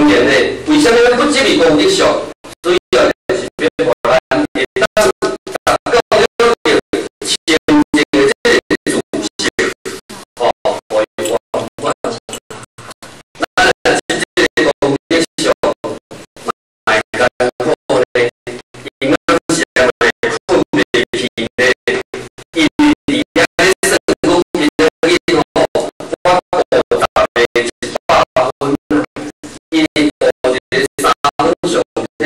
然呢，為啥物咱不執著功德相？主要就是欲予咱會當達到了清淨的這个自性，吼，予伊圓滿。咱若執這个功德相，嘛會艱苦呢，伊暗時也嘛會睏袂去呢。因為佇遐咧算講今仔日吼，我五十個100分啊，因為五一個三分上體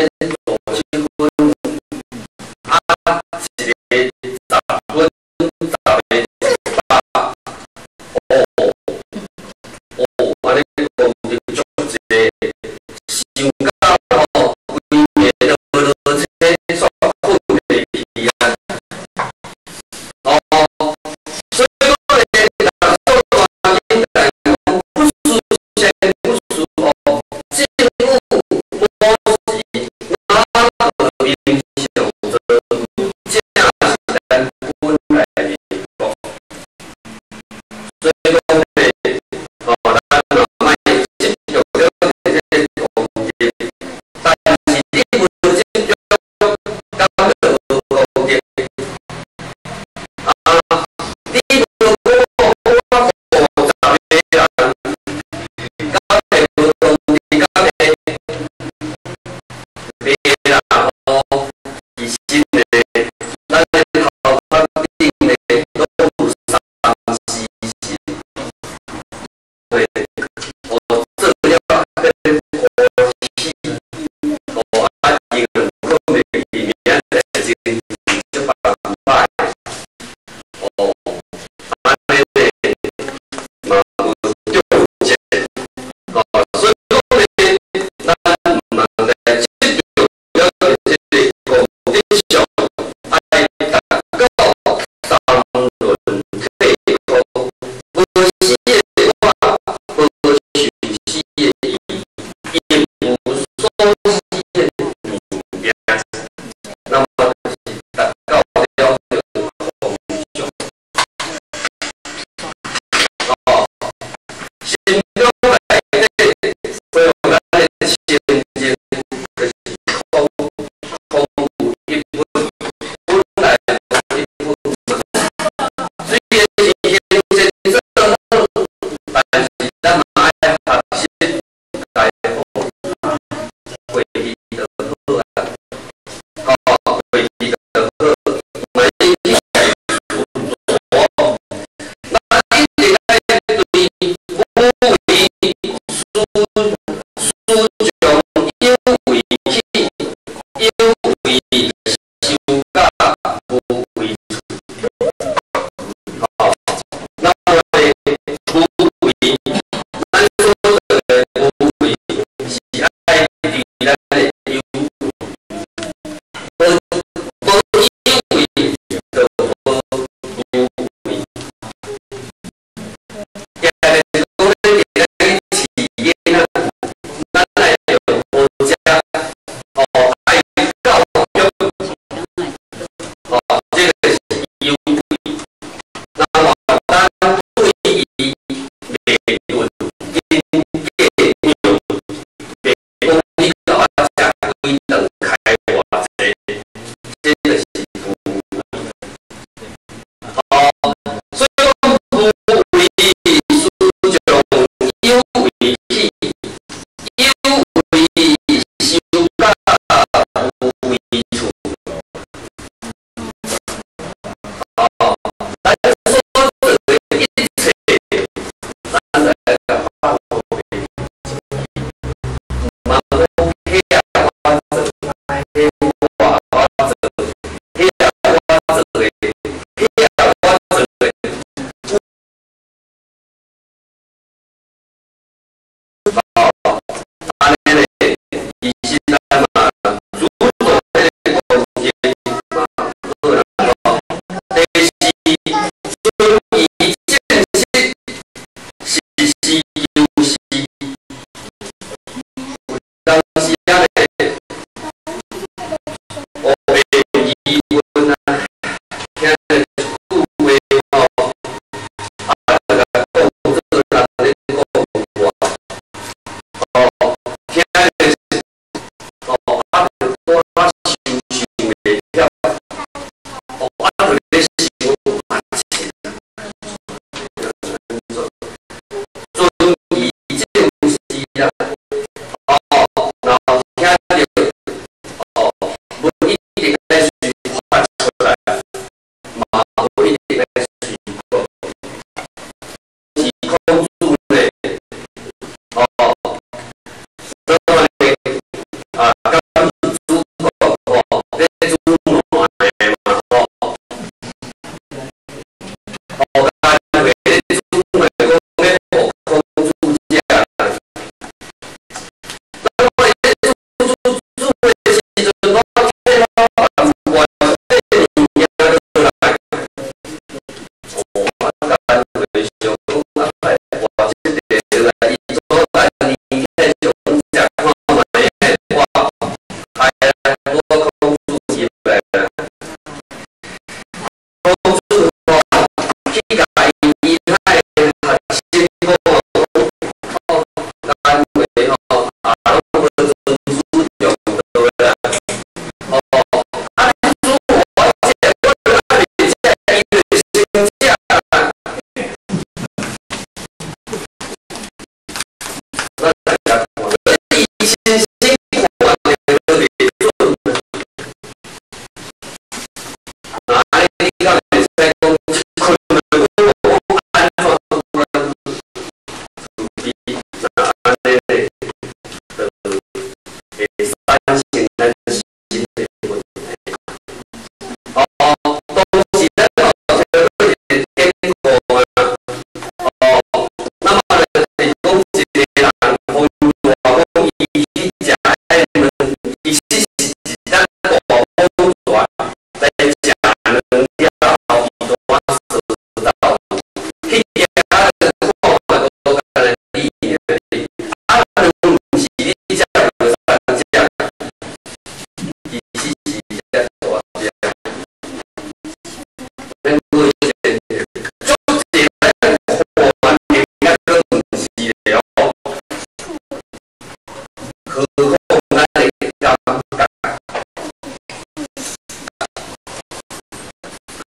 何況咱的感覺，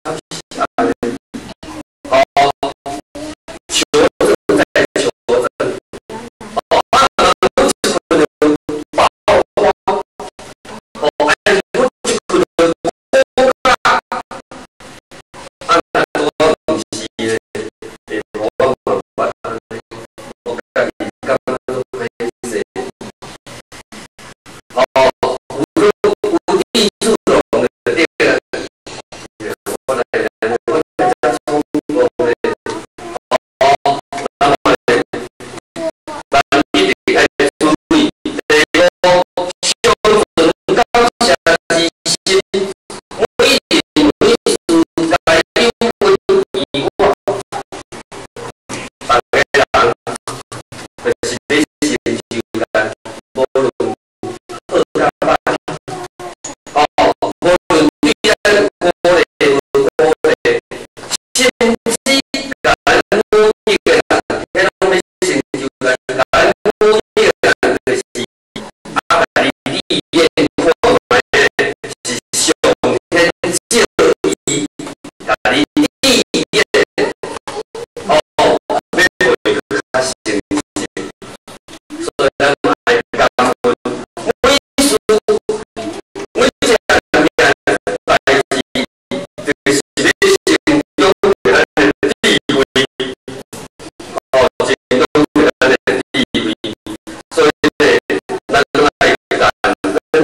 敢是按呢？哦，求證再求證，哦，啊，每一份的爆發，哦，愛每一份的苦甲，啊，若拄好毋是咧，會予我嘛袂按呢，我家己感覺足歹勢。哦，有無地自容就對啦。我來我來遮衝動咧，哦，那麼咧，咱一定愛注意。第五，常存感謝之心，每人每事皆有恩於我。逐个人就是欲成就咱，無論好佮歹，哦，無論對咱鼓勵無鼓勵，甚至共咱努力的人，彼攏欲成就咱，共咱努力的人就是啊，共你試驗看覓咧，是上天借伊共你試驗，哦，欲會閣較成熟，所以咱愛感恩每事每一件代誌，就是欲成長咱的智慧，哦，成長咱的智慧，所以咧，咱攏愛感恩。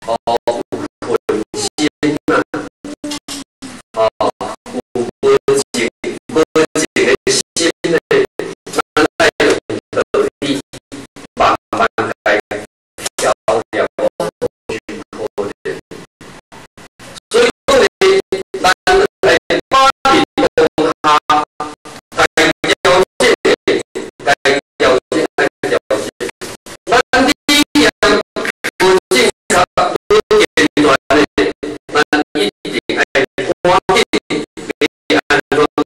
哦。